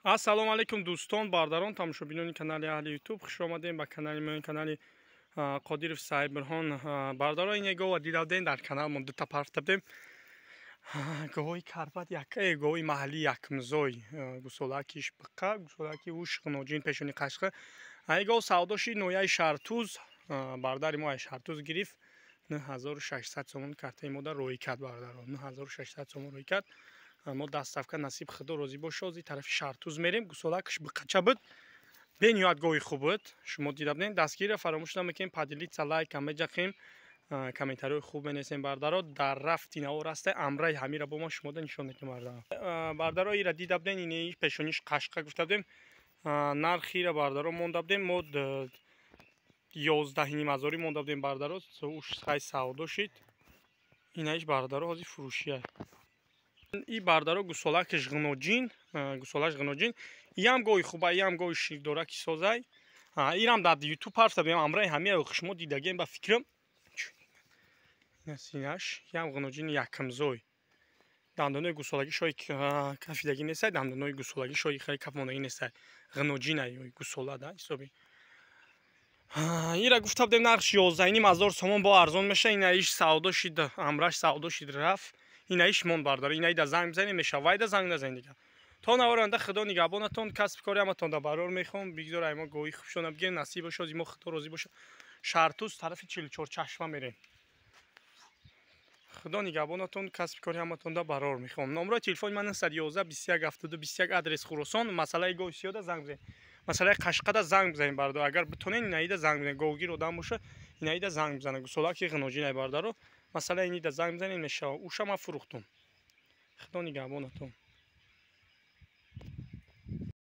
Ассалому алайкум, дӯстон, бародарон, тамошобинони канали аҳли Ютуб. Хуш омадем ба канали мо, канали Қодиров Саидбурҳон. Бародарон, ин гова дидавдем, дар каналмон дута парфта будем. Говои Карпат, яка говои маҳалли, якмзой, гусолакиш биқа, гусолаки уш ғуноҷин, пешони қашқа. Ай гов савдоши нояи Шартуз, бародари мо ай Шартуз гирифт. 9600 сомон картаи мода рӯй кард, бародарон. 9600 сомон рӯй кард. Мо доставка насиб, худо розӣ боша, ози тарафи Шартуз мерем. Гусолакаш биқача буд, бениҳоят гоҳи хуб буд, шумо дида будем. Дастгирро фаромӯш намекунем, поделиться, лайка меҷақем, комментариҳои хуб менависем, бардаро. Дар рафти наво расте амраи ҳамира бо ма шумода нишон медиҳем, бардаро. Бардаро, ира дида будем, ини пешониш қашқа гуфта будем, нархира, бардаро, монда будем, мо 11,5 ҳазорӣ монда будем, бардаро. Уш хай савдо шид. Инаиш, бардаро, ҳозир фурӯшия. И бардаро, гусолакаш ғуноҷин, гусолаш ғуноҷин, иам гоҳи хуба, иам гоҳи ширдораки созай. Ирам дар Ютуб ҳарф задем, амраи ҳамия шумо дидагем, ба фикрам. Синаш иам ғуноҷини якмзой, дандонои гусолагӣ шои кафидагӣ нестай, дандонои гусолагӣ шои хеле кафмондагӣ нестай, ғуноҷина гусола да ҳисоби. Ира гуфта будем, нархш 11,5 ҳазор сомон, бо арзон меша. Инаиш савдо шид, амраш савдо шид, рафт. Инаиш монд, бардар. Инаида занг бизанем, меша, вайда занг назанед дига. То навор оянда худо нигаҳбонатон, касби кори ҳаматон да барор мехоҳам. Бигзор ай мо гоҳи хубшона бигирем, насиб боша, ози мо худо розӣ боша, Шартуз тарафи 44 чашма мерем. Худо нигаҳбонатон, касби кори ҳаматон да барор мехоҳам. Номрои телефони ман 911 21 72 21, адрес Хуросон. Масъалаи гоҳи сиёда занг бизанед, масъалаи қашқада занг бизанед, бардар. Агар битонед, инаида занг бизанед, говгир одам боша, инаида занг бизанед. Гусолаки ғиноҷинай, бардаро, масъалаи инида занг бизанед, мешава. Уша ман фурӯхтум. Худо нигаҳбонатон.